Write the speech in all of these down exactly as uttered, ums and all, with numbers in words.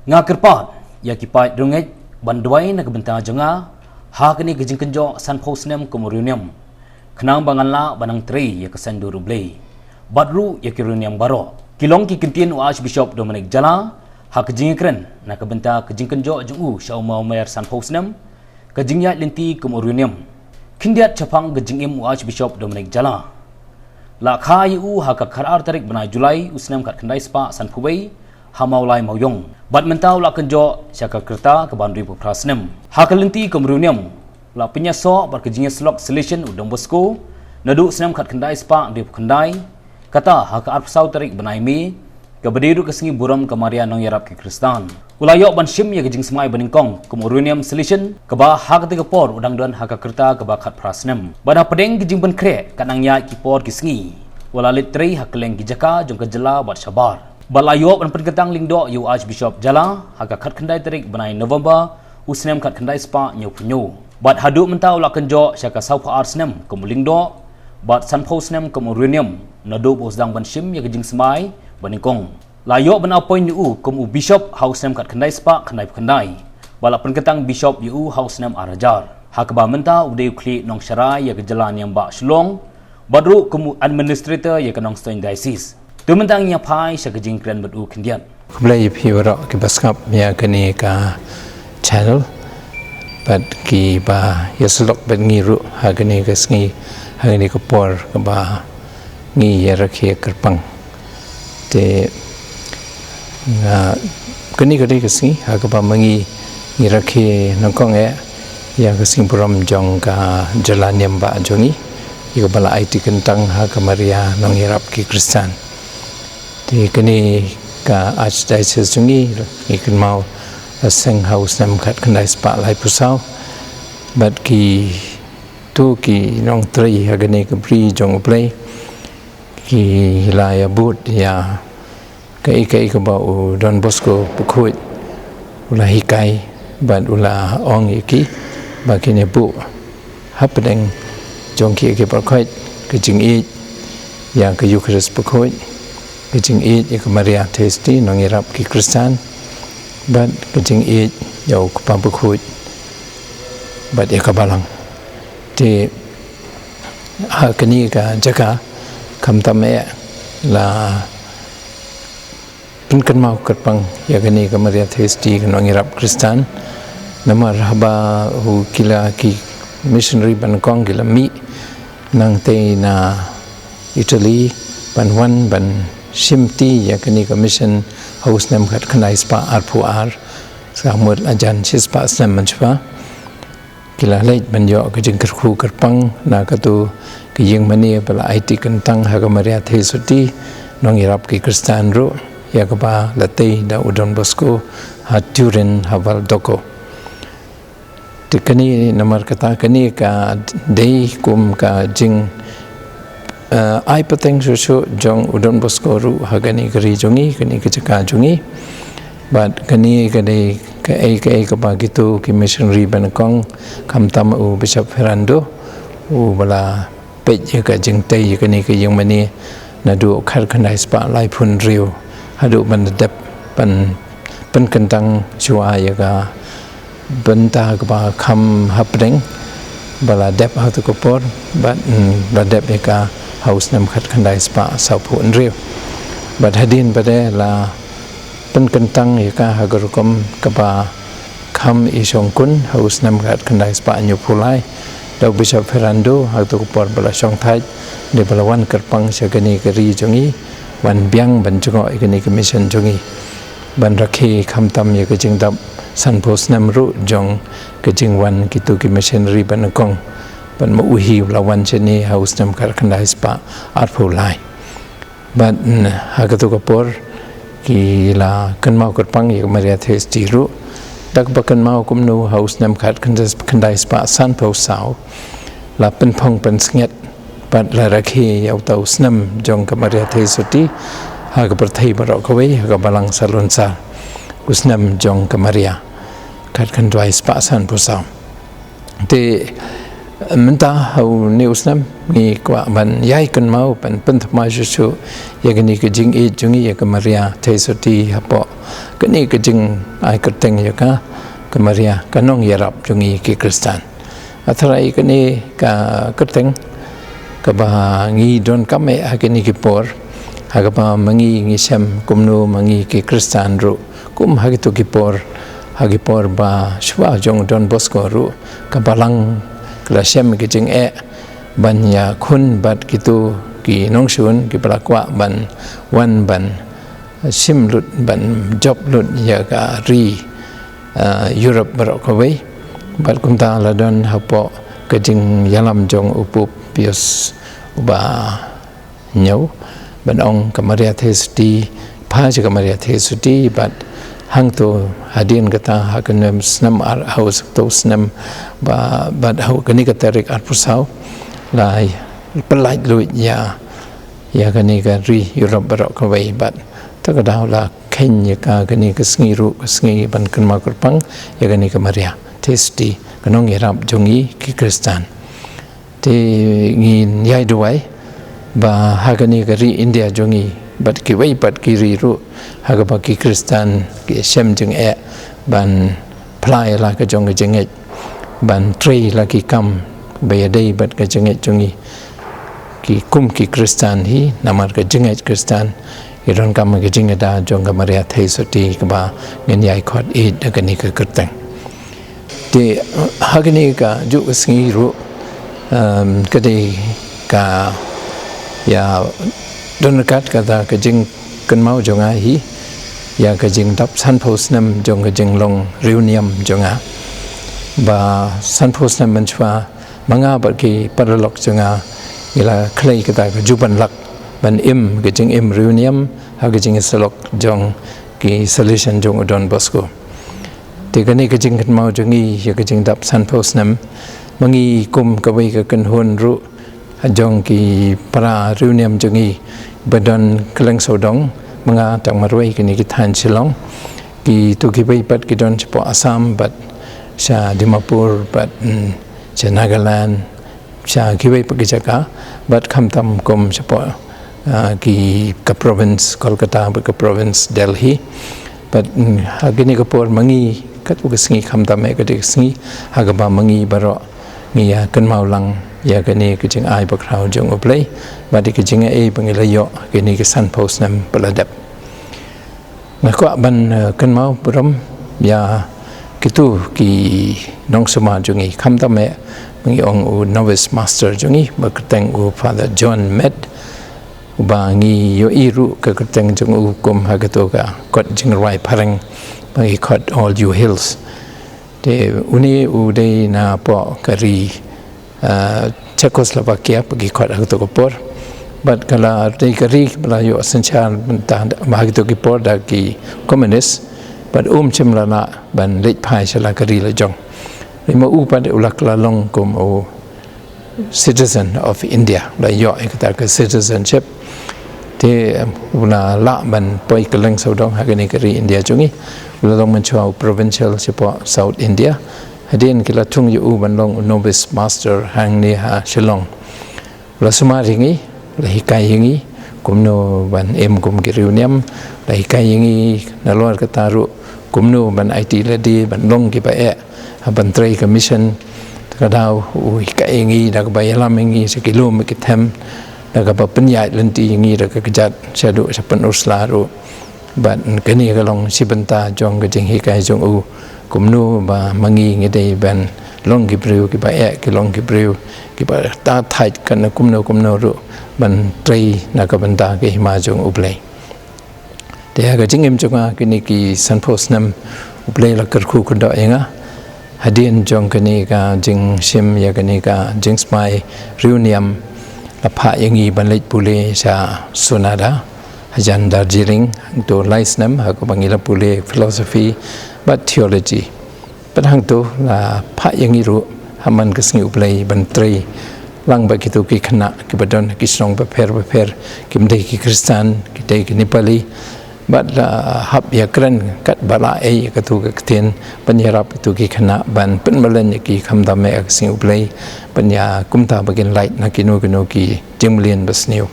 Nga kyrpad ïa ki paid riewngeit ban duwai na ka bynta jong nga ha kane ka jingkynjoh sanphew snem kum u riewniam, khnang ba ngan lah ban nang trei ïa ka saiñdur U Blei bad ruh ïa ki riewniam baroh. Ki long ki kyntien u Archbishop Dominic Jala ha ka jingïakren na ka bynta ka jingkynjoh jong u sha u mawmer sanphew snem ka jingïaid lynti kum u riewniam. Khyndiat shaphang ka jingim u Archbishop Dominic Jala. La kha ïa u ha ka khatar tarik bnai Julai u snem khatkhyndai spah sanphew wei ha Mawlai Mawiong. Bad mynta u la kynjoh sha ka rta kaba hynriewphew phra snem. Ha ka lynti kum u riewniam, la pynïasoh bad ka jingïasyllok Salesian u Don Bosco naduh snem khatkhyndai spah hynriewphew khyndai. Kata ha ka arphew saw tarik bnai Mei, kaba dei ruh ka sngi burom ka Maria Nongïarap ki Khristan. U la ïoh ban shim ïa ka jingsmai banyngkong kum u riewniam Salesian, kaba ha katei ka por u dang don ha ka rta kaba khatphra snem. Bad hapdeng ka jingpynkhreh ka nang ïaid ki por ki sngi, u la leit trei ha kylleng ki jaka jong ka jylla bad shabar. Bad la ïoh ban pynkyntang lyngdoh ïa u Archbishop Jala ha ka khatkhyndai tarik bnai November u snem khatkhyndai spah hynñiewphew hynñiew. Bad haduh mynta u la kynjoh sha ka sawphew ar snem kum u lyngdoh bad sanphew snem kum u riewniam naduh ba u sdang ban shim ïa ka jingsmai banyngkong. La ïoh ban appoint ïa u kum u bishop ha u snem khatkhyndai spah khyndaiphew khyndai. Bad la pynkyntang bishop ïa u ha u snem ar hajar, ha kaba mynta u dei u khlieh nongsharai ïa ka jylla niam bah Shillong bad ruh kum u administrator ïa ka Nongstoiñ Diocese. To mynta ngin ïa phai sha ka jingkren bad u khyndiat. Khublei ïa phi baroh kiba sngap ïa kane ka channel bad kiba ïasyllok bad ngi ruh ha kane ka sngi, ha kane ka por kaba ngi ïa rakhe kyrpang. Te nga, kane ka dei ka sngi ha kaba ma ngi ngi rakhe nyngkong eh ïa ka sngi burom jong ka jylla niam bah jong ngi, ïa kaba la aiti kyntang ha ka Maria Nongïarap ki Khristan. Te kane ka Archdiocese jong ngi, ngi kynmaw la seng ha u snem khatkhyndai spah laiphew saw. Bad kito ki nongtrei ha kane ka bri jong U Blei ki la ïa bud ïa kaei kaei kaba u Don Bosco Bakhuid u la hikai bad u la ong ïa ki ba kin ïa buh hapdeng jong ki ïa ki baroh khoit ka jingïeit ïa ka Eucharist Bakhuid, ka jingïeit ïa ka Maria Theisotti Nongïarap ki Khristan bad ka jingïeit ïa u Kpa Bakhuid bad ïa ka Balang. Te ha kane ka jaka khamtam eh la pynkynmaw kyrpang ïa kane ka Maria Theisotti ka Nongïarap Khristan. Namar haba u ki la ki missionary banyngkong ki la mih nangtei na Italy ban wan ban shimti ïa kane ka mission ha u snem khatkhyndai spah arphew ar, sa mut la jan shispah snem mynshwa. Ki la leit ban ïoh ka jingkyrkhu kyrpang na kato ka ïingmane ba la aiti kyntang ha ka Maria Theisotti Nongïarap ki Khristan ruh, ïa kaba la tei da u Don Bosco ha Turin ha Val d'Occo. Te kane namar kata kane ka dei kum ka jing, eh, ai pateng shuh shuh jong u Don Bosco ruh ha kane ka ri jong ngi, kane ka jaka jong ngi. Bad kane ka dei kaei kaei kaba kito ki missionary banyngkong khamtam u Bishop Ferrando u ba la peit ïa ka jingtei ïa kane ka ïingmane naduh khatkhyndai spah laiphew hynriew haduh ban da dep ban pynkyntang shuwa ïa ka bynta kaba kham hapdeng ba la dep ha kato ka por bad, mm, la dep ïa ka ha u snem khatkhyndai spah sawphew hynriew. Bad hadien ba dei la pynkyntang ïa ka ha ka rukom kaba kham i shongkun ha u snem khatkhyndai spah hynñiewphew lai da u Bishop Ferrando ha kato ka por ba la shongthait, dei ba la wan kyrpang sha kane ka ri jong ngi, wan biang ban jngoh ïa kane ka mission jong ngi. Ban rakhe khamtam ïa ka jingdap sanphew snem ruh jong ka jingwan kito ki missionary banyngkong. Bad ma u hi u la wan shane ha u snem khatkhyndai spah arphew lai. Bad, mm, ha kato ka por ki la kynmaw kyrpang ïa ka Maria Theisotti ruh. Da kaba kynmaw kumno ha u snem khatkhyndai spah sanphew saw la pynphong pynsngiat bad la rakhe ïa uta u snem jong ka Maria Theisotti ha ka pyrthei baroh kawei, ha ka Balang Salonsar, u snem jong ka Maria khatkhyndai spah sanphew saw. Te mynta ha une u snem ngi kwah ban ïai kynmaw ban pynthymmai shuh shuh ïa kane ka jingïeit jong ngi ïa ka Maria Theisotti hapoh kane ka jingai kyrteng ïa ka, ka Maria, ka nongïarap jong ngi ki Khristan. Nga tharai kane ka kyrteng kaba ngi donkam eh ha kine ki por, ha kaba ma ngi ngi shem kumno ma ngi ki Khristan ruh, kum ha kito ki por, ha ki por ba shuwa jong Don Bosco ruh, ka Balang ka la shem ki jingeh ban ïakhun bad kito ki nongshun kiba la kwah ban wan ban shim lut, ban jop lut ïa ka ri, ah, Europe baroh kawei. Bad kumta la don hapoh ka jingïalam jong u Pope Pius uba hynñiew, ban ong ka Maria Theisotti, pha sha ka Maria Theisotti, bad hangto hadien kata ha ka snem ar, ha u snem, ba, bad ha kane ka tarik arphew saw, la pyllait luid ïa, ïa kane ka ri Europe baroh kawei, bad ta ka daw la kheiñ ïa ka, kane ka sngi ruh ka sngi ban kynmaw kyrpang ïa kane ka Maria Theisotti, ka nongïarap jong ngi ki Khristan. Te ngin ïai duwai ba ha kane ka ri India jong ngi bad kiwei pat ki ri ruh, ha kaba ki Khristan ki shem jingeh ban phla ïa la ka jong ka jingngeit, ban trei la ki kam ba ïadei bad ka jingngeit jong ngi, ki kum ki Khristan hi, namar ka jingngeit Khristan, ki donkam ka jingïada jong ka Maria Theisotti kaba ngin ïai khot ïeit da kane ka kyrteng. Te ha kane ka juh ka sngi ruh, em, ka dei ka ïa don ryngkat kata ka jingkynmaw jong nga hi ïa ka jingdap sanphew snem jong ka jinglong riewniam jong nga. Ba sanphew snem mynshuwa, ma nga bad ki paralok jong nga ngi la khlei kata ka jubanlak ban im ka jingim riewniam ha ka jingïasyllok jong ki Salesian jong u Don Bosco. Te kane ka jingkynmaw jong ngi ïa ka jingdap sanphew snem, ma ngi kum kawei ka kynhun ruh jong ki para riewniam jong ngi ba don kylleng sawdong, ma nga tang marwei kine ki thaiñ Shillong, kito kiwei pat ki don shapoh Assam bad sha Dimapur bad, mm, sha Nagaland, sha kiwei pat ki jaka, bad khamtam kum shapoh, ah, ki ka province Kolkata bad ka province Delhi. Bad, mm, ha kine ka por ma ngi katto ka sngi khamtam eh katto ka sngi ha kaba ma ngi baroh ngi ïa kynmaw lang ïa kane ka jingai bakhraw jong U Blei bad ïa ka jingaiei ba ngi la ïoh kine ki sanphew snem ba la dep. Nga kwah ban, eh, kynmaw burom ïa kito ki nongsumar jong ngi, khamtam eh ba ngi ong u novice master jong ngi ba kyrteng u Father John Med, uba ngi ïohi ruh ka kyrteng jong u kum ha kato ka kot jingrwai phareng ba ngi khot All You Hills. Te une u dei napoh ka ri, ah, Czechoslovakia ba ki khot ha kato ka por. Bad ka la dei ka ri ba la ïoh synshar mynta ha kato ki por da ki komunis. Bad um shym la lah ban leit phai sha la ka ri la jong. Hynrei ma u pat u la kylla long kum u citizen of India, la ïoh ïa kata ka citizenship. Te, em, u la lah ban poi kylleng sawdong ha kane ka ri India jong ngi. U la long mynshuwa u provincial shapoh South India. Hadien ki la thung ïa u ban long u novice master hangne ha Shillong. U la sumar ïa ngi, u la hikai ïa ngi kumno ban im kum ki riewniam, u la hikai ïa ngi nalor kata ruh kumno ban aiti lade ban long kiba eh ha ban trei ka mission. Te ka daw u hikai ïa ngi da kaba ïalam ïa ngi sha ki lum ki them, da kaba pynïaid lynti ïa ngi da ka kjat shaduh sha Pynursla ruh. Bad kane ka long shi bynta jong ka jinghikai jong u kumno ba ma ngi ngi dei ban long ki briew kiba eh, ki long ki briew kiba ta thait kane kumno kumno ruh ban trei na ka bynta ka hima jong U Blei. Te ha ka jingim jong nga kine ki sanphew snem U Blei la kyrkhu kyndoh ïa nga. Hadien jong kane ka jingshim ïa kane ka jingsmai riewniam, la phah ïa ngi ban leit pule sha Sonada hajan Darjeeling, hangto lai snem ha kaba ngi la pule philosophy bad theology. Bad hangto la phah ïa ngi ruh ha man ka sngi U Blei ban trei lang bad kito ki khynnah kiba don ki shnong bapher bapher, kim dei ki Khristan, ki dei ki Nepali. Bad la hap ïakren katba lah ei ïa kato ka ktien ban ïarap ïa kito ki khynnah ban pynmlien ïa ki khamtam eh ha ka sngi U Blei, ban ïa kumta ba kin lait na kino kino ki jingmlien basniew.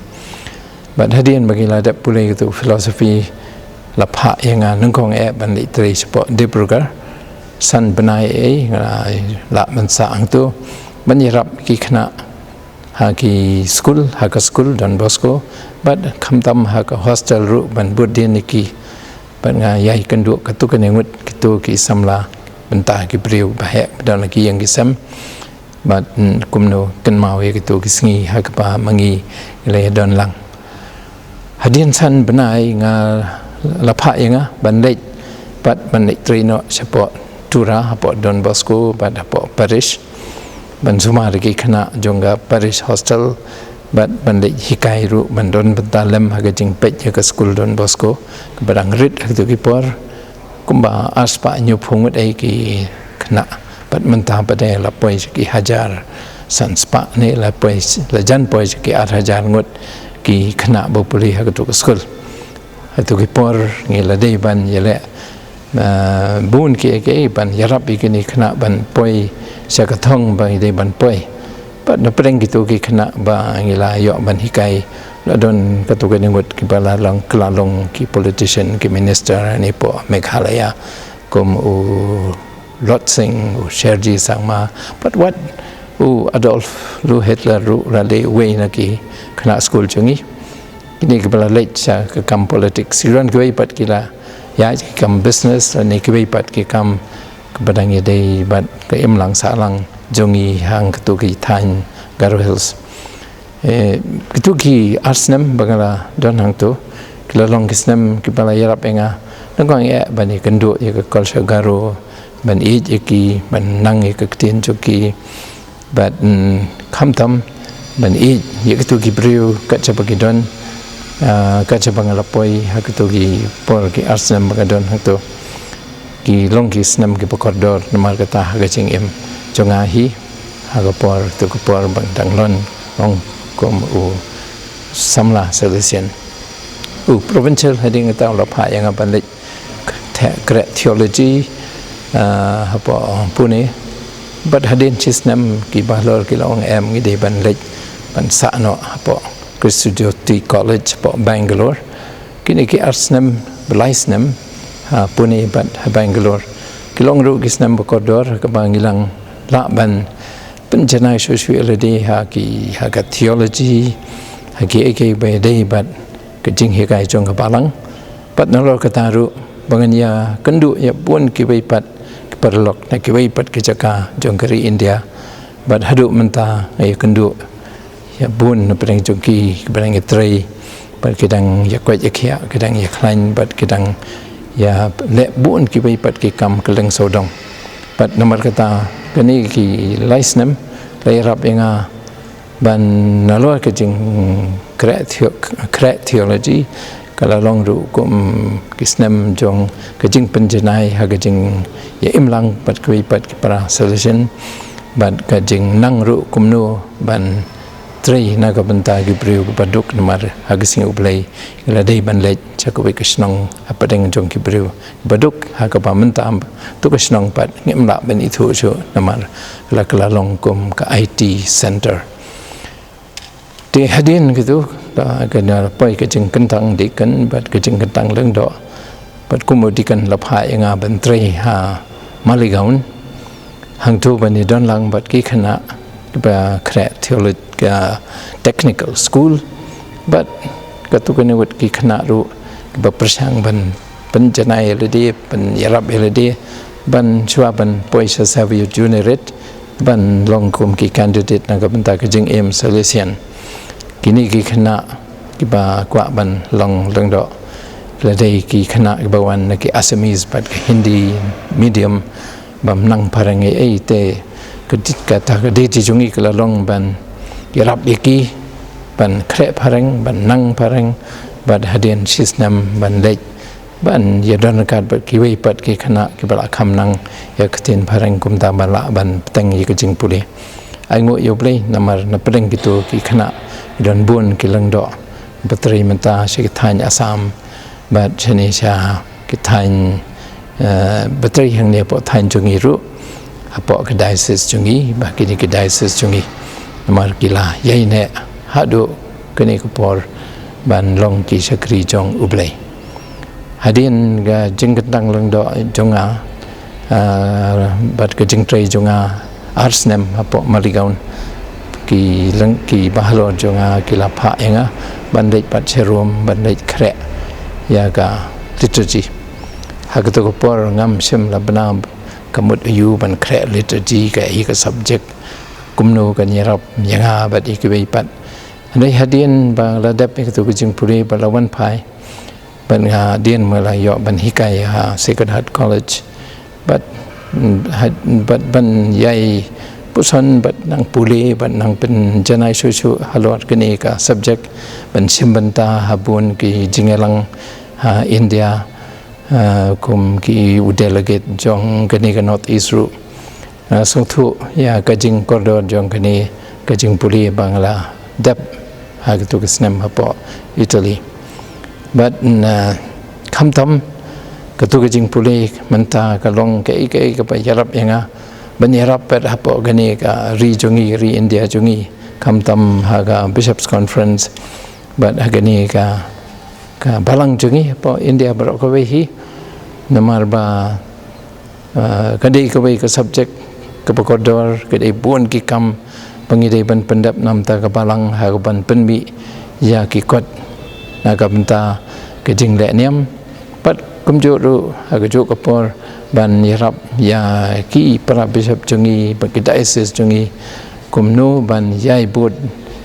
Bad hadien ba ngi la dep pule ïa kato philosophy, la phah ïa nga nyngkong eh ban leit trei shapoh Dibrugarh. San bnai eh nga la lah ban sah hangto ban ïarap ki khynnah ha ki skul, ha ka skul Don Bosco bad khamtam ha ka hostel ruh ban bud dien ïa ki. Bad nga ïai kynduh katto katne ngut kito ki samla bynta ki briew ba heh ba don la ki ïing ki sem. Bad kumno kynmaw ïa kito ki sngi ha kaba ma ngi la ïa don lang. Hadien san bnai nga la phah ïa nga ban leit bad ban leit trei noh shapoh Tura hapoh Don Bosco bad hapoh parish ban sumar ïa ki khynnah jong ka parish hostel bad ban leit hikai ruh ban don bynta lem ha ka jingpeit ïa ka skul Don Bosco kaba dang rit ha kito ki por. Kumba arspah hynñiewphew ngut eh ki khynnah bad mynta pat eh la poi sha ki hajar sanspah ne la poi la jan poi sha ki ar hajar ngut ki khynnah ba pule ha kito ki skul. Ha kito ki por ngi la dei ban ïaleh bun kiei kiei ban ïarap ïa kine ki khynnah ban poi sha ka thong ba ngi dei ban poi. Bad na pdeng kito ki khynnah ba ngi la ïoh ban hikai la don katto katne ngut kiba la long, ki la long ki politician, ki minister ne hapoh Meghalaya kum u Lord Singh, u Sherji Sangma, bad wat u Adolf, u Hitler ruh la dei uwei na ki khynnah skul jong ngi. Kine kiba la leit sha ka kam politics, ki don kiwei pat ki la ïa ki kam business ne kiwei pat ki kam kaba dang ïadei bad ka imlang sahlang jong ngi hangto ki thaiñ Garo Hills. Eh, kito ki ar snem ba nga la don hangto ki la long ki snem kiba la ïarap ïa nga. Nangkong eh ban ïakynduh ïa ka culture Garo, ban ïeit ïa ki, ban nang ïa ka ktien jong ki. Bad khamtam ban ïeit ïa kito ki briew kat shaba ki don. Kat shaba nga la poi ha kito ki por ki ar snem ba nga don hangto, ki long ki snem kiba kordor namar kata ha ka jingim jong nga hi ha ka por, to ka por ba nga dang long ong kum u samla Salesian. U provincial hadien kata u la phah ïa nga ban leit kreh theology hapoh Pune. Bad hadien shi snem ki bahalor ki la ong em, ngi dei ban leit ban sah noh hapoh Christ Jyoti College hapoh Bangalore. Kine ki ar snem ba lai snem ha Pune bad ha Bangalore ki long ruh ki snem ba kordor kaba ngi la lah ban pynjanai shuh shuh ïa lade ha ki, ha ka theology, ha kiei kiei ba dei bad ka jinghikai jong ka balang. Bad nalor kata ruh ba ngan ïakynduh ïa bun kiwei pat ki paralok na kiwei pat ki jaka jong ka ri India. Bad haduh mynta nga ïakynduh ïa bun na pdeng jong ki kiba dang ïatrei bad ki dang ïakoit ïakhiah, ki dang ïakhlaiñ bad ki dang ïaleh bun kiwei pat ki kam kylleng sawdong. Bad namar kata kane ki lai snem la ïarap ïa nga ban nalor ka jingkreh theology ka la long ruh kum ki snem jong ka jingpynjanai ha ka jingïaimlang bad kiwei pat ki para Salesian bad ka jingnang ruh kumno ban trei na ka bynta ki briew kiba duk namar ha ka sngi U Blei ngi la dei ban leit sha kawei ka shnong hapdeng jong ki briew kiba duk ha kaba mynta to ka shnong pat ngim lah ban ithuh shuh namar la ka la long kum ka I T center. Te hadien kito ka, ka la poi ka jingkyntang deacon bad ka jingkyntang lyngdoh bad kum u deacon la phah ïa nga ban trei ha Maligaon. Hangto ban ïadon lang bad ki khynnah kiba kreh theology ka technical school bad kato kane wat ki khynnah ruh kiba pyrshang ban pynjanai ïa lade, ban ïarap ïa lade ban shuwa ban poi sha Xavier Juniorate ban long kum ki candidate na ka bynta ka jingim Salesian. Kine ki khynnah kiba kwah ban long lyngdoh la dei ki khynnah kiba wan na ki Assamese bad ki Hindi medium. Bym nang phareng ei ei te ka dei, kata ka duty jong ngi ka la long ban ïarap ïa ki ban kreh phareng, ban nang phareng bad hadien shi snem ban leit ban ïadon ryngkat bad kiwei pat ki khynnah kiba la kham nang ïa ka ktien phareng kumta ba lah ban bteng ïa ka jingpule. Ai nguh ïa U Blei namar na pdeng kito ki khynnah ki don bun ki lyngdoh ba trei mynta sha ki thaiñ Assam bad shane sha ki thaiñ, eh, ba trei hangne hapoh thaiñ jong ngi ruh, hapoh ka diocese jong ngi bad kine ki diocese jong ngi. Namar ki la ïaineh haduh kane ka por ban long ki shakri jong U Blei. Hadien ka jingkyntang lyngdoh jong nga, ah, bad ka jingtrei jong nga ar snem hapoh Maligaon, ki lyng-, ki bahalor jong nga ki la phah ïa nga ban leit pat sharum, ban leit khreh ïa ka liturgy. Ha kato ka por ngam shym la bna ka mut aiu ban khreh liturgy, kaei ka subject, kumno kan ïarap ïa nga bad ïa kiwei pat. Hynrei hadien ba la dep ïa kato ka jingpule bad la wan phai, bad nga dien ma la ïoh ban hikai ha Sacred Heart College. Bad, mm, had-, bad ban ïai puson bad nang pule bad nang pynjanai shuh shuh halor kane ka subject, ban shim bynta ha bun ki jingïalang ha India, ah, kum ki u delegate jong kane ka North East ruh. Ah, sngewthuh ïa ka jingkordor jong kane ka jingpule ba nga la dep ha kato ka snem hapoh Italy. Bad, ah, khamtam kato ka jingpule mynta ka long kaei kaei kaba ïarap ïa nga ban ïarap pat hapoh kane ka ri jong ngi, ri India jong ngi, khamtam ha ka Bishops' Conference bad ha kane ka, ka balang jong ngi hapoh India baroh kawei hi. Namar ba, ah, ka dei kawei ka subject kaba kordor, ka dei bun ki kam ba ngi dei ban pyndep na ka bynta ka balang, ha kaban pynmih ïa ki kot na ka bynta ka jingleh niam. Bad kumjuh ruh ha kajuh ka por ban ïarap ïa ki para bishop jong ngi bad ki diocese jong ngi, kumno ban ïai bud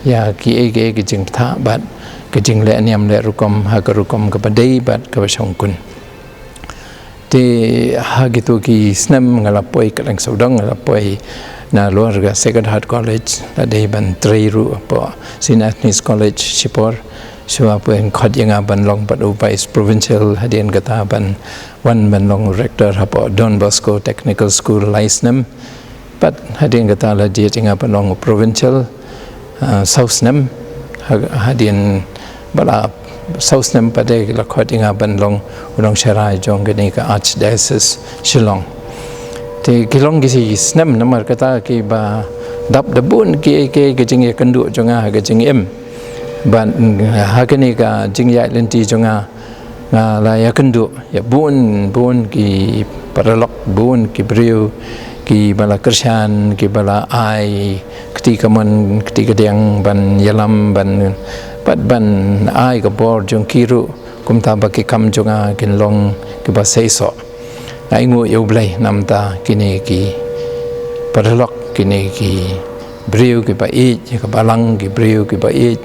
ïa kiei kiei ki jingbthah bad ki jingleh niam leh rukom ha ka rukom kaba dei bad kaba shongkun. Te ha kito ki snem nga la poi kylleng sawdong, nga la poi nalor ka Sacred Heart College, la dei ban trei ruh hapoh Saint Anthony's College shipor. Shuwa poi khot ïa nga ban long pat u Vice Provincial, hadien kata ban wan ban long Rector hapoh Don Bosco Technical School lai snem. Bad hadien kata la jied ïa nga ban long u Provincial, ah, saw snem. Ha-, hadien ba la saw snem pat de la khot ïa nga ban long u nongsharai jong kane ka Archdiocese Shillong. Te ki long ki snem namar kata kiba dap da bun kiei kiei ki jingïakynduh jong nga ha ka jingim. Bad ha kane ka jingïaid lynti jong nga, nga la ïakynduh ïa bun bun ki paralok, bun ki briew kiba la kyrshan, kiba la ai kti kamon kti kadiang ban ïalam, ban, bad ban ai ka bor jong ki ruh, kumta ba ki kam jong nga kin long kiba seisoh. Nga ainguh ïa U Blei namar kine ki paralok, kine ki briew kiba ïeit ïa ka balang, ki briew kiba ïeit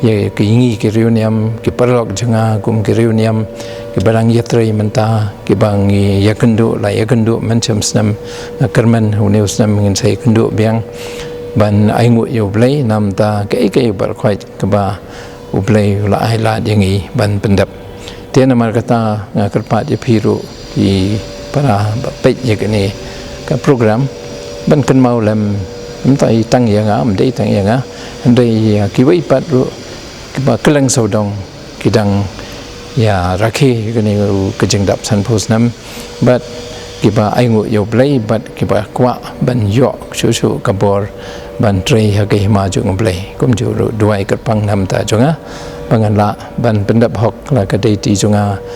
ïa ki, ngi ki riewniam, ki paralok jong nga kum ki riewniam kiba dang ïatrei mynta, kiba ngi ïakynduh, la ïakynduh mynshem snem. Nga kyrmen une u snem ngin sa ïakynduh biang ban ainguh ïa U Blei namar kaei kaei baroh kaba U Blei u la ai lad ïa ngi ban pyndep. Te namar kata nga kyrpad ïa phi ruh ki para ba peit ïa kane ka program ban kynmaw lem, ym dei tang ïa nga, ym dei tang ïa nga, hynrei ïa kiwei pat ruh kiba kylleng sawdong ki dang ïa rakhe ïa kane ka jingdap sanphew snem, bad kiba ainguh ïa U Blei bad kiba kwah ban ïoh shuh shuh ka bor ban trei ha ka hima jong U Blei. Kumjuh ruh duwai kyrpang namar jong nga ba ngan lah ban pyndep hok la ka duty jong nga